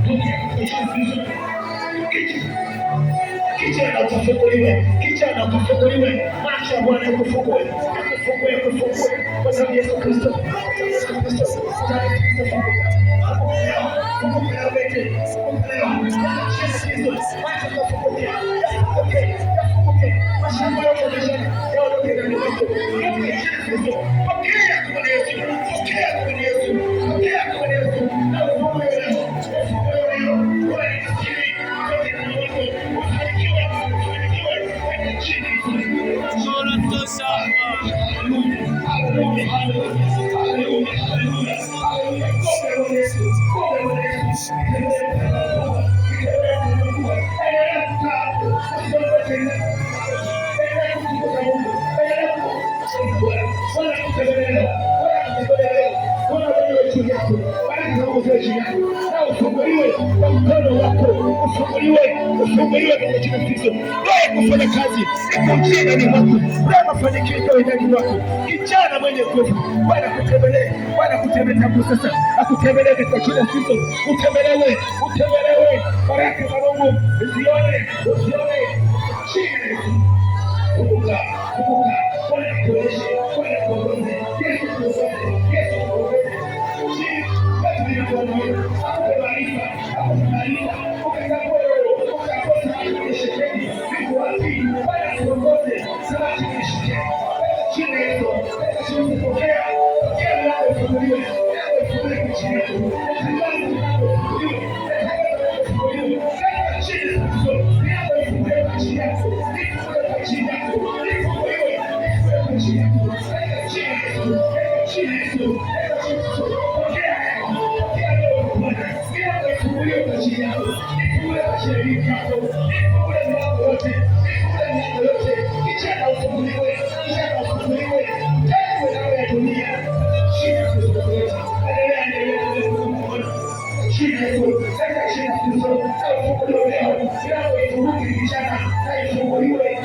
Pokea katika kijana ukafunguliwe, kijana ukafunguliwe, macho ya Bwana yakufungue, yakufungue, yakufungue kwa sababu Yesu Kristo, kwa sababu Yesu Kristo, kwa sababu Yesu Kristo, funguka, funguka leo, funguka leo Beti, funguka leo, kwa jina la Yesu, macho yakufunguke, yafunguke, yafunguke, mashamba yote ya maishani yaondoke ndani mwako, katika jina la Yesu, pokea kwa Yesu, pokea kwa Yesu, pokea kwa Yesu, na ufungue leo, ufungue leo, wewe ni maskini, toke ndani mwako, ufanikiwe, ufanikiwe katika jina la Yesu. Hallelujah, hallelujah, hallelujah, hallelujah, hallelujah. Kombe la Yesu, kombe la Yesu. Endelea kukaa hapo, usiondoke tena. Endelea kumtukuza Mungu, endelea kumtukuza Bwana. Bwana akutembelee leo, Bwana akutembelee leo. Bwana wewe juu yako, baraka za Mungu ziwe juu yako, na ufunguliwe kwa mkono wako, ufunguliwe, ufunguliwe katika jina la Kristo. Roho ya kufanya kazi ikujie ndani mwako, roho ya mafanikio ikawe ndani mwako. Kijana mwenye nguvu, Bwana akutembelee, Bwana akutembelee tangu sasa, akutembelee katika jina la Kristo. Utembelewe, utembelewe, baraka za Mungu uzione, uzione chini ya Yesu. Kumbuka, kumbuka, Bwana akuonyeshe, Bwana akuongoze, Yesu akuongoze, Yesu akuongoze. Chini, watu vinakuwa wewe, akupe maarifa, akupe maarifa, ukatambue wewe, ukakosa kuonyesha yuko wapi. Bwana akuongoze, sema chini nishike. Chini ya Yesu, katika jina la Yesu, pokea, pokea mlango ufunguliwe, mlango ufunguliwe kwa chini yako. Natangaza mlango ufunguliwe, natangaza mlango ufunguliwe. Katika jina la Yesu, mlango ufunguliwe kwa ajili yako, ifunguliwe kwa ajili yako, ifunguliwe, ifunguliwe kwa ajili yako. Katika jina la Yesu, katika jina la Yesu, katika jina la Yesu, pokea leo, pokea leo kwa Bwana. Milango ifunguliwe kwa ajili yako, ifunguliwe kwa ajili yako, ifunguliwe milango yote, ifunguliwe milango yote. Kijana ufunguliwe, kijana ufunguliwe, tengwe nawe ya dunia. Jina la Yesu Kristo. Endelea, endelea, endelea kumwona. Jina la Yesu, katika jina la Kristo, na ufunguliwe leo. Milango ifunguke kijana, na ifunguliwe.